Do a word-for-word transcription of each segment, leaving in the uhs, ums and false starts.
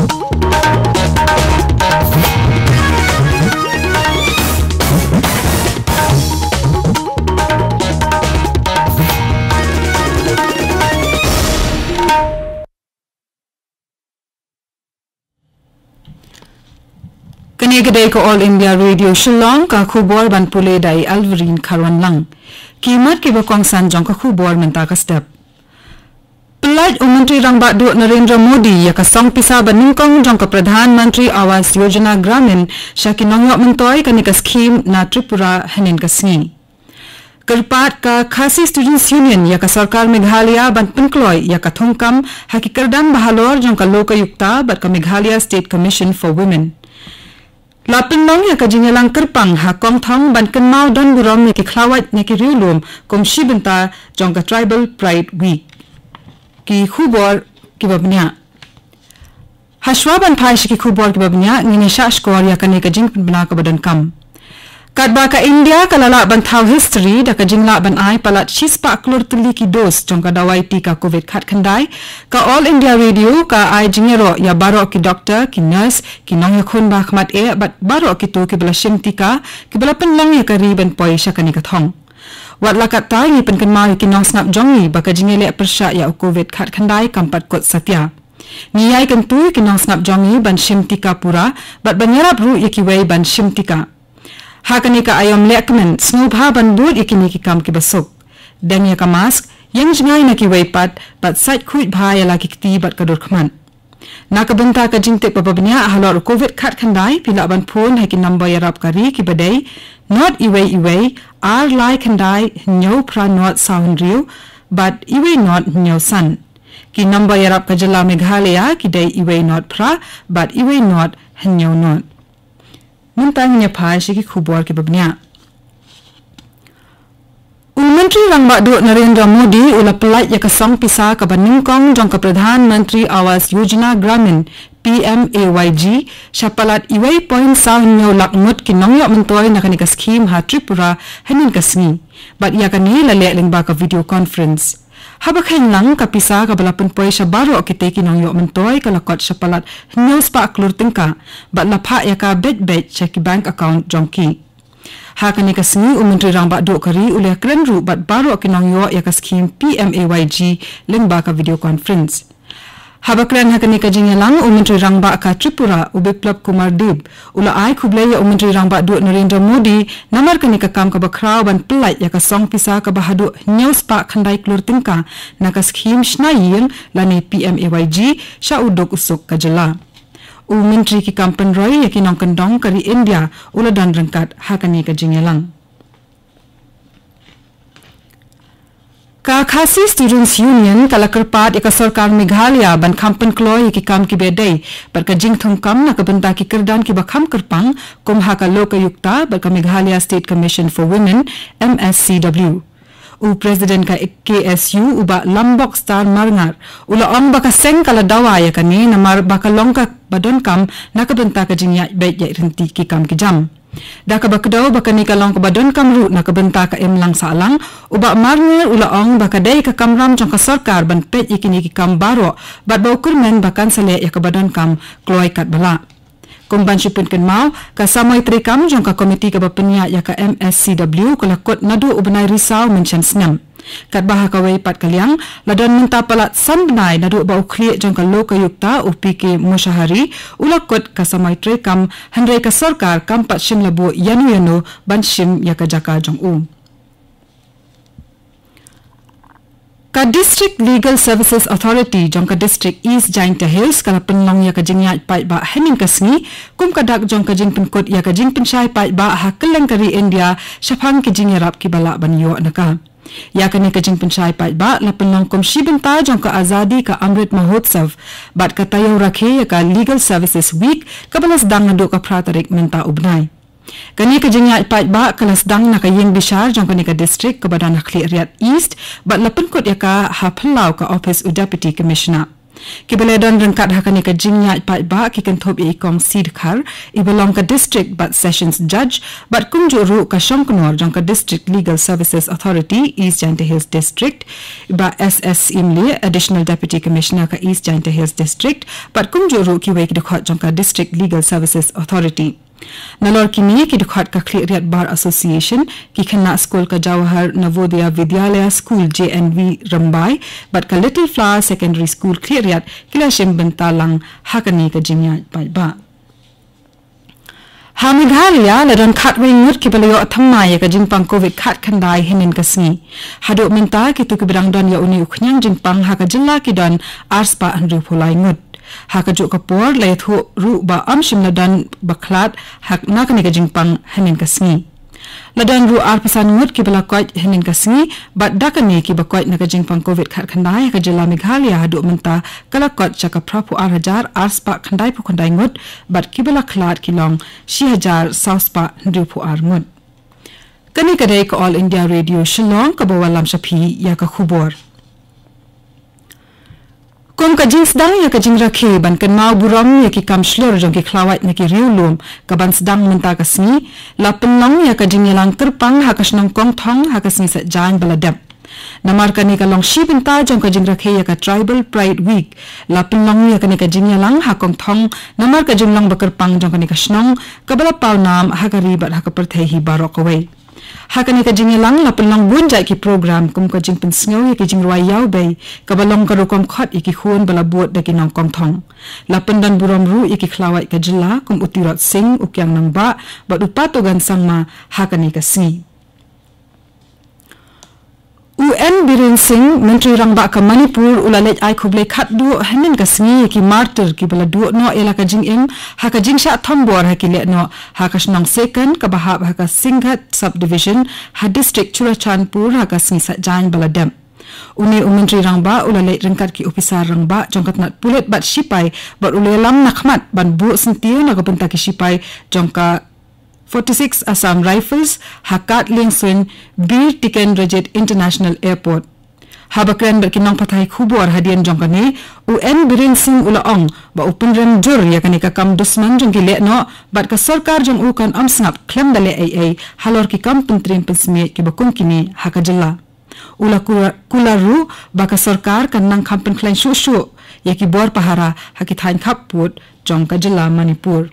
Kane ka dei ka All India Radio Shillong, ka khubor ban pule da i Alverine Kharwanlang. Ki mat kiba kongsan jong ka khubor mynta ka step. Pyllait u Myntri Rangbah Duh Narendra Modi ïa ka song pisa ba nyngkong jong ka Pradhan Mantri Awas Yojana Gramin sha ki nongïoh myntoi kane ka skhim na Tripura hynnin ka sngi. Kyrpad ka Khasi Students Union ïa ka sorkar Meghalaya ban pynkloi ïa ka thungkam ha ki kyrdan bahalor jong ka Lokayukta bad ka Meghalaya State Commission for Women. La pynlong ïa ka jingïalang kyrpang ha Kongthong ban kynmaw don burom ïa ki khlawait na ki riewlum kum shi bynta jong ka Tribal Pride Week. Ki khubor kiba bniah. Hashwa ban phai sha ki khubor kiba bniah, ngin ïa shah shkor ïa kane ka jingpynbna kaba donkam. Katba ka India ka la lah ban thaw history da ka jinglah ban ai palat shispah klur tylli ki dose jong ka dawai tika Covid khatkhyndai, ka All India Radio ka ai jingïaroh ïa baroh ki doktor, ki nurse, ki nongïakhun ba khmat eh bad baroh kito kiba la shim tika, kiba la pynlong ïa ka ri ban poi sha kane ka thong. Wat la katta, ngi pynkynmaw ïa ki nongsngap jong ngi ba ka jingïaleh pyrshah ïa u Covid khatkhyndai kam pat kut satia. Ngi ïai kyntu ïa ki nongsngap jong ngi ban shim tika pura bad ban ïarap ruh ïa kiwei ban shim tika. Ha kane ka aïom lehkmen, sngewbha ban bud ïa kine ki kam kiba suk. Deng ïa ka mask, ïeng jngai na kiwei pat bad sait khuid bha ïa la ki kti bad ka dur khmat. Na ka bynta ka jingtip ba bniah halor u Covid khatkhyndai, phi lah ban phone ha ki number ïarap ka ri kiba dei nod iwei iwei, ar lai khyndai, hynñiew phra nod saw hynriew bad iwei nod hynñiew san. Ki number ïarap ka jylla Meghalaya ki dei iwei nod phra bad iwei nod hynñiew nod. Mynta ngin ïa phai sha ki khubor kiba bniah. U Myntri Rangbah Duh Narendra Modi u la pyllait ïa ka song pisa kaba nyngkong jong ka Pradhan Mantri Awas Yojana Gramin, P M A Y G, sha palat iwei point saw hynñiew lak ngut ki nongïoh myntoi na kane ka skhim ha Tripura hynnin ka sngi. Bad ïa kane la leh lyngba ka video conference. Haba kheiñ lang, ka pisa kaba la pynpoi sha baroh kitei ki nongïoh myntoi ka la kot sha palat hynñiew spah klur tyngka bad la phah ïa ka beit beit sha ki bank account jong ki. Ha kane ka sngi, u Myntri Rangbah Duh ka ri u la kren ruh bad baroh ki nongïoh ïa ka skhim P M A Y G lyngba ka video conference. Haba kren ha kane ka jingïalang, u Myntri Rangbah ka Tripura, u Biplab Kumar Deb, u la ai khublei ïa u Myntri Rangbah Duh Narendra Modi namar kane ka kam kaba khraw ban pyllait ïa ka song pisa kaba haduh hynñiew spah khyndai klur tyngka na ka skhim shna ïing lane P M A Y G sha u duk u suk ka jylla. U Myntri ki kam pynroi ïa ki nongkyndong ka ri India u la don ryngkat ha kane ka jingïalang. Ka Khasi Students Union ka la kyrpad ïa ka sorkar Meghalaya ban kham pynkloi ïa ki kam kiba dei bad ka jingthungkam na ka bynta ki kyrdan kiba kham kyrpang kum ha ka Lokayukta bad ka Meghalaya State Commission for Women, M S C W. U President ka K S U, u Bah Lambok Star Marngar, u la ong ba ka seng ka la dawa ïa kane namar ba ka long kaba donkam na ka bynta ka jingïaid beit ïaid ryntih ki kam ki jam. Da kaba kdew ba kane ka long kaba donkam ruh na ka bynta ka imlang sahlang, u Bah Marngar u la ong ba ka dei ka kamram jong ka sorkar ban peit ïa kine ki kam baroh bad ba u kyrmen ba kan sa leh ïa kaba donkam kloi katba lah. Kum ban shu pynkynmaw, ka samoi treikam jong ka komiti kaba pynïaid ïa ka M S C W ka la kut naduh u bnai Risaw mynshem snem. Katba ha kawei pat ka liang, la don mynta palat san bnai naduh ba u khlieh jong ka Lokayukta, u P K Mushahari, u la kut ka samoi treikam, hynrei ka sorkar kam pat shym la buh ïano ïano ban shim ïa ka jaka jong u. Ka District Legal Services Authority jong ka District East Jaintia Hills ka la pynlong ïa ka jingïaid paidbah hynnin ka sngi kum ka dak jong ka jingpynkut ïa ka jingpynshai paidbah ha kylleng ka ri India shaphang ki jingïarap kiba lah ban ïoh na ka. Ïa kane ka jingpynshai paidbah la pynlong kum shi bynta jong ka Azadi ka Amrit Mahotsav bad ka taïew rakhe ïa ka Legal Services Week kaba la sdang naduh ka phra tarik mynta u bnai. Kane ka jingïaid paidbah ka la sdang na ka ïing bishar jong kane ka district kaba don ha Khliehriat East bad la pynkut ïa ka ha phyllaw ka ophis u Deputy Commissioner. Kiba la don ryngkat ha kane ka jingïaid paidbah ki kynthup ïa i Kong C. Dkhar, iba long ka District bad Sessions Judge, bad kumjuh ruh ka shongknor jong ka District Legal Services Authority, East Jaintia Hills District, i Bah S S Syiemlieh, Additional Deputy Commissioner ka East Jaintia Hills District, bad kumjuh ruh kiwei ki dkhot jong ka District Legal Services Authority. Nalor kine ki dkhot ka Khliehriat Bar Association, ki khynnah skul ka Jawahar Navodaya Vidyalaya School, J N V, Rymbai, bad ka Little Flower Secondary School Khliehriat, ki la shim bynta lang ha kane ka jingïaid paidbah. Ha Meghalaya, la don khatwei ngut kiba la ïoh thymmai ïa ka jingpang covid khatkhyndai hynnin ka sngi. Haduh mynta, kito kiba dang don ïa une u khñiang jingpang ha ka jylla ki don arspah hynriewphew lai ngut. Ha kajuh ka por, la ïathuh ruh ba ym shym la don ba khlad ha na kane ka jingpang hynnin ka sngi. La don ruh arphew san ngut kiba la koit hynnin ka sngi, bad da kane kiba koit na ka jingpang covid khatkhyndai ha ka jylla Meghalaya haduh mynta ka la kot sha ka phraphew ar hajar arspah khyndaiphew khyndai ngut, bad kiba la khlad ki long shi hajar sawspah hynriewphew ar ngut. Kane ka dei ka All India Radio Shillong kaba wallam sha phi ïa ka khubor. Kum ka jingsdang ïa ka jingrakhe ban kynmaw burom ïa ki kam shlur jong ki khlawait na ki riewlum, ka ban sdang mynta ka sngi, la pynlong ïa ka jingïalang kyrpang ha ka shnong Kongthong ha ka sngi Saitjaiñ ba la dep. Namar kane ka long shi bynta jong ka jingrakhe ïa ka Tribal Pride Week, la pynlong ïa kane ka jingïalang ha Kongthong namar ka jinglong ba kyrpang jong kane ka shnong, kaba la paw nam ha ka ri bad ha ka pyrthei hi baroh kawei. Ha kane ka jingïalang la pynlong bun jait ki program kum ka jingpynsngew ïa ki jingrwai ïawbei, kaba long ka rukom khot ïa ki khun ba la bud da ki nong Kongthong. La pyndon burom ruh ïa ki khlawait ka jylla kum u Tirot Sing, u Kiang Nangbah, bad u Patogan Sangma ha kane ka sngi. U N Biren Singh, Myntri Rangbah ka Manipur, u la leit ai khublei khatduh hynnin ka sngi ïa ki martyr kiba la duh noh ïa la ka jingim ha ka jingshah thombor ha ki lehnoh ha ka shnong Sekan kaba hap ha ka Singhat Subdivision ha District Churachandpur ha ka sngi Saitjaiñ ba la dep. Une u Myntri Rangbah u la leit ryngkat ki ophisar rangbah jong ka tnat pulit bad shipai bad u la ïalam na khmat ban buh syntiew na ka bynta ki shipai jong ka forty-six Assam Rifles ha kad liengsuiñ Bir Tikendrajit International Airport. Haba kren bad ki nongpathai khubor hadien jong kane, u N Biren Singh u la ong ba u pynrem jur ïa kane ka kam dusman jong ki lehnoh bad ka sorkar jong u kan ym sngap khlem da leh ei ei halor ki kam pyntriem pynsmiej kiba kum kine ha ka jylla. U la kular, kular ruh ba ka sorkar kan nang kham pynkhlaiñ shuh shuh ïa ki bor pahara ha ki thaiñ khappud jong ka jylla Manipur.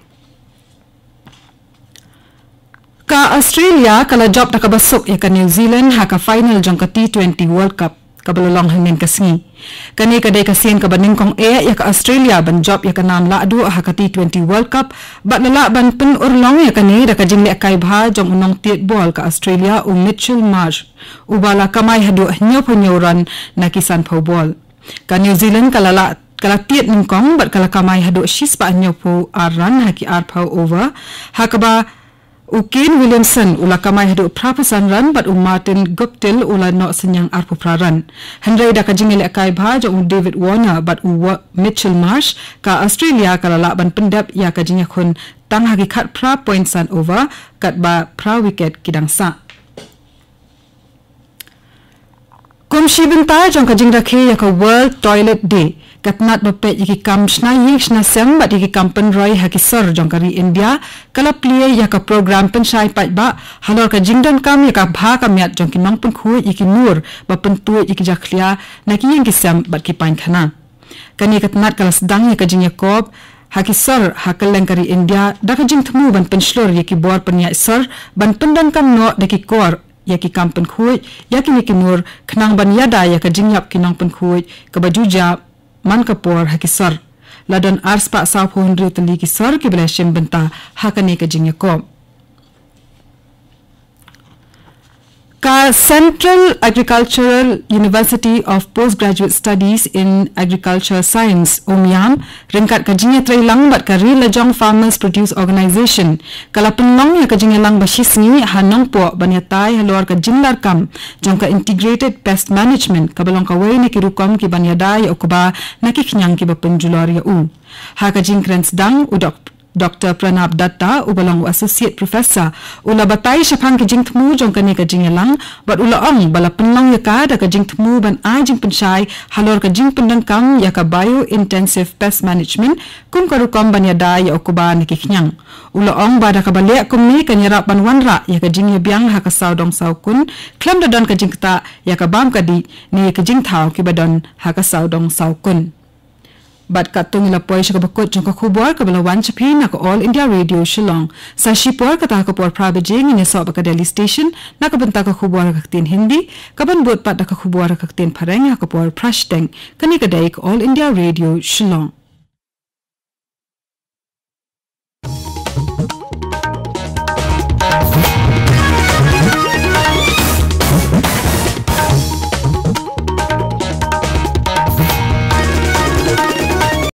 Ka Australia ka la jop da kaba suk ïa ka New Zealand ha ka final jong ka T twenty World Cup kaba la long hynnin ka sngi. Kane ka dei ka sien kaba nyngkong eh ïa ka Australia ban jop ïa ka nam lahduh ha ka T twenty World Cup, bad la lah ban pynurlong ïa kane da ka jinglehkai bha jong u nongtied bol ka Australia u Mitchell Marsh, uba la kamai haduh hynñiewphew hynñiew run na ki sanphew bol. Ka New Zealand ka la lah, ka la tied nyngkong bad ka la kamai haduh shispah hynñiewphew ar run ha ki arphew over. Ha kaba u Kane Williamson u la kamai haduh phraphew san run bad u Martin Guptill u la noh synñiang arphew phra run. Hynrei da ka jingïalehkai bha jong u David Warner bad u Wa-, Mitchell Marsh, ka Australia ka la lah ban pyndep ïa ka jingïakhun tang ha ki khatphra point san over, katba phra wicket ki dang sah. Kum shi bynta jong ka jingrakhe ïa ka World Toilet Day, ka tnat ba peit ïa ki kam shna ïing shna sem bad ïa ki kam pynroi ha ki sor jong ka ri India, ka la plie ïa ka program pynshai paidbah halor ka jingdonkam ïa ka bha ka miat jong ki nongpynkhuid ïa ki nur ba pyntuid ïa ki jakhlia na ki ïing ki sem bad ki painkhana. Kane ka tnat ka la sdang ïa ka jingïakob ha ki sor ha kylleng ka ri India da ka jingthmu ban pynshlur ïa ki bor pynïaid sor ban pyndonkam noh da ki kor ïa ki kam pynkhuid ïa kine ki nur, khnang ban ïada ïa ka jingïap ki nongpynkhuid kaba ju jia man ka por ha ki sor. La don arspah sawphew hynriew tylli ki sor kiba la shim bynta ha kane ka jingïakob. Ka Central Agricultural University of Postgraduate Studies in Agriculture Science, UMIAM, ryngkat ka jingïatreilang bad ka Ri Lajong Farmers Produce Organization, ka la pynlong ïa ka jingïalang ba shisngi ha Nongpoh ban ïatai halor ka jinglarkam jong ka Integrated Pest Management, kaba long kawei na ki rukom kiban ïada ïa u kba na ki khñiang kiba pynjulor ïa u. Ha ka jingkren sdang, u Dok-, Dr Pranab Datta, uba long u Associate Professor, u la batai shaphang ki jingthmu jong kane ka jingïalang bad u la ong ba la pynlong ïa ka da ka jingthmu ban ai jingpynshai halor ka jingpyndonkam ïa ka Bio Intensive Pest Management kum ka rukom ban ïada ïa u kba na ki khñiang. U la ong ba da kaba leh kumne kan ïarap ban wanrah ïa ka jingïabiang ha ka sawdong sawkun khlem da don ka jingktah ïa ka bam ka dih ne ka jingthaw kiba don ha ka sawdong sawkun. Bad katto ngi la poi sha kaba kut jong ka khubor kaba la wan sha phi na ka All India Radio Shillong. Sa shipor kata ha ka por phra baje ngin ïasoh bad ka Delhi Station na ka bynta ka khubor ha ka ktien Hindi, kaban bud pat da ka khubor ha ka ktien Phareng ha ka por phra shiteng. Kane ka dei ka All India Radio Shillong.